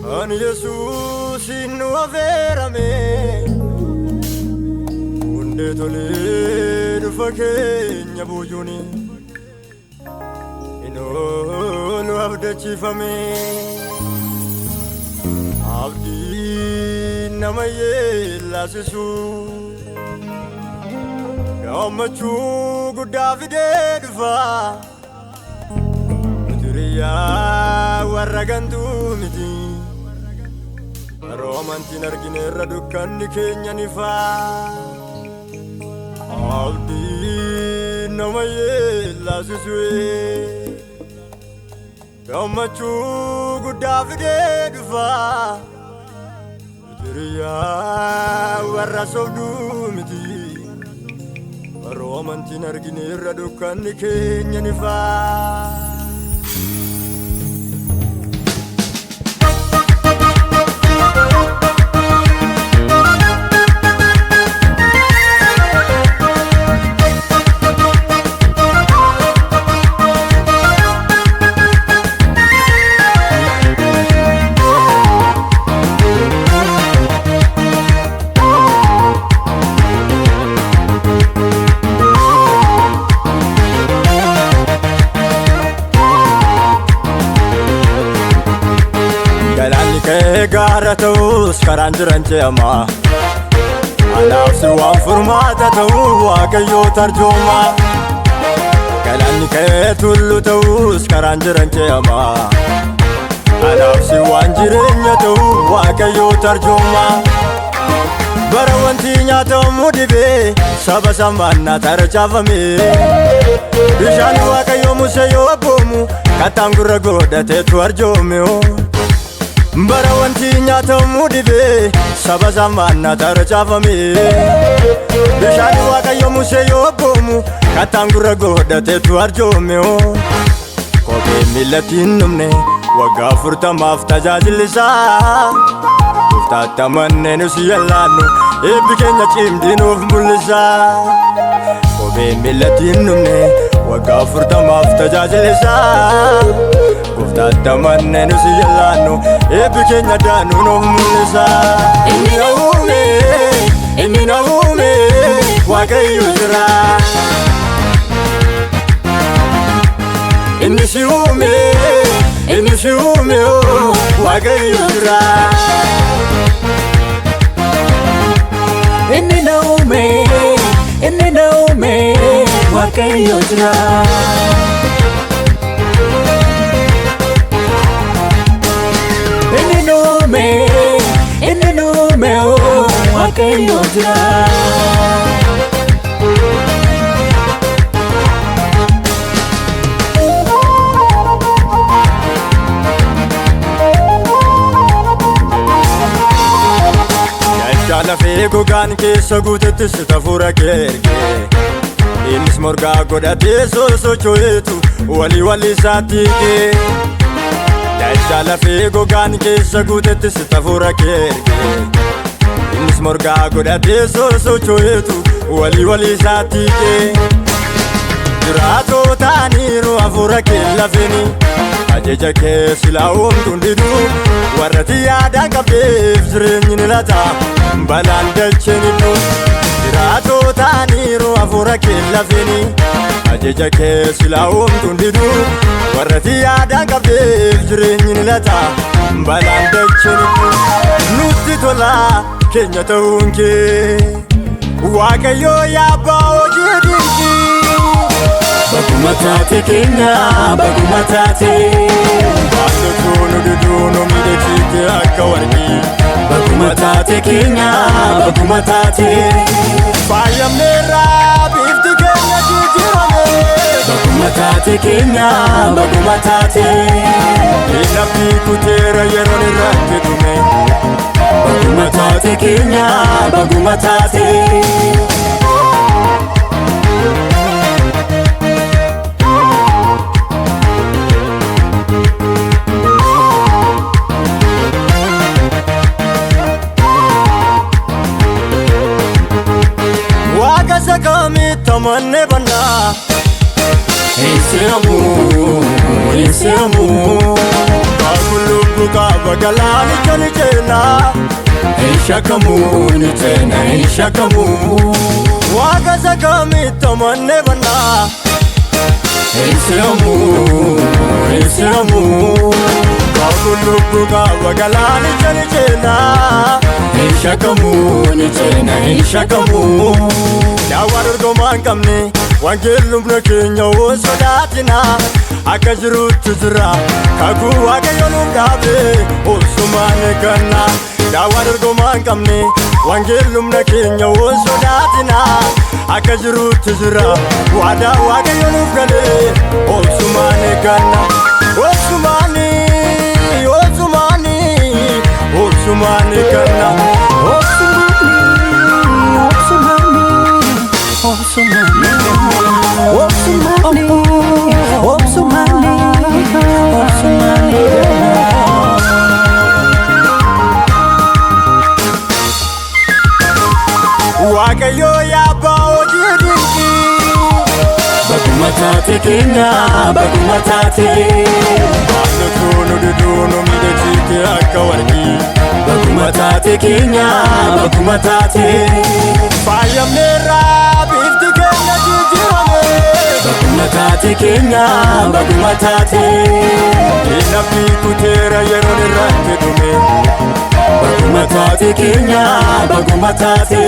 Kan Yesuusin nu affeerame hundee tolee dhufa keenya boojuuni inoo nu abdachiifame. Abdii nama yeellaasisu gammachuu guddaa fidee dhufa. Nuti hiriyaa warra gantuu miti. Yeroo amantiin argine irra dukkanni keenya ni faa. Abdii nama yeellaasisu gammachuu guddaa fidee dhufa. Nuti hiriyaa warra sobduu miti. Yeroo amantiin argine irra dukkanni keenya ni faa. Galaanni ka'ee gaara ta'us karaan jiran ce'ama. Anaaf si waan furmaata ta'uu Waaqayyoo tarjooma. Galaanni ka'ee tullu ta'us karaan jiran ce'ama. Anaaf si waan jireenya ta'uu Waaqayyoo tarjooma. Bara wanti nyaatamu dhibee saba samaannaa tarcaafame. Bishaan Waaqayyoo Musee yoo abboomu kattaan gurra godhateetu arjoome. Bara wanti nyaatamu dhibee saba samaannaa tarcaafame. Bishaan Waaqayyoo Musee yoo abboomu kattaan gurra godhateetu arjoome. Kophee miillatti hin dhumne waggaa 40f tajaajilisaa. Gooftaatti amannee nus yallaannu eebbi keenya cimdii nuuf mul'isa. Kophee miillatti hin dhumne waggaa 40f tajaajilisaa. Gooftaatti amannee nus yallaannu eebbi keenya daanuu nuuf mul'isa. Inni na uume, inni na uume, Waaqayyo jira. Inni si uume, inni si uume, Waaqayyo jira. Inni na uume, inni na uume, Waaqayyo jira. Inni na uume, inni na uume, Waaqayyo jira. Dachaa lafee gogaan keessa guutetti si hafuura kee erge. Innis morgaa godhatee sosocho'eetu walii walii isaatti hiike. Dachaa lafee gogaan keessa guutetti si hafuura kee erge. Innis morgaa godhatee sosocho'eetu walii walii isaatti hiike. Jiraatoo ta'aniiru hafuura kee lafeeni. Ajaja kee silaa homtuun diduu warratti yaadaan qabdeef jireenyi ni lata balaan dacheen hidhu. Jiraatoo ta'aniiru hafuura kee lafeeni. Ajaja kee silaa homtuun diduu warratti yaadaan qabdeef jireenyi ni lata balaan dacheen hidhu. Nutti tola keenya ta'uun kee Waaqayyoo yaabbaa hojii dinqii. Baguma taate keenya, baguma taate. Baattuu nu diduu nu miidhagsite akka warqii. Baguma taate keenya, baguma taate. Faayamneerra bifti keenya jijjiirame. Baguma taate keenya, baguma taate. Lafti kuteera yeroon irratti dhume. Baguma taate keenya, baguma taate. Waaqa isa kamitti amannee bannaa? Hin se'amu, hin se'amu. lubbuu qaba galaanicha ni ceena. Hin shakkamu ni ceena hin shakkamu. Waaqa isa kamitti amannee bannaa. Hin se'amu hin se'amu. Kakuun lubbuu qaba galaanicha ni ceena. Hin shakkamu ni ceena hin shakkamu. Daawwaa dorgomaa hin qabne wangeelli humna keenya hoo sodaatina. Akka jirutti jira kakuu Waaqayyo nuuf dhaabe obsumaan eegganna. Daawwaa dorgomaa hin qabne wangeelli humna keenya hoo sodaatina. Akka jirutti jira waadaa Waaqayyo nuuf galee obsumaan eegganna. Obsumaani obsumaani obsumaan eegganna. Obsumani, obsumani, obsumani, obsumani, obsumani. Waaqayyo yaabbaa hojii dinqii. Baguma taate keenya baguma taate. Baannutu nu duduu nu miidhagsiite akka warqii. Baguma taate keenya baguma taate. Faayamneerra bifti keenya jijjiirame. Baguma taate keenya baguma taate. Inni kuteera yeroon irratti dhume. Baguma taate keenya baguma taate.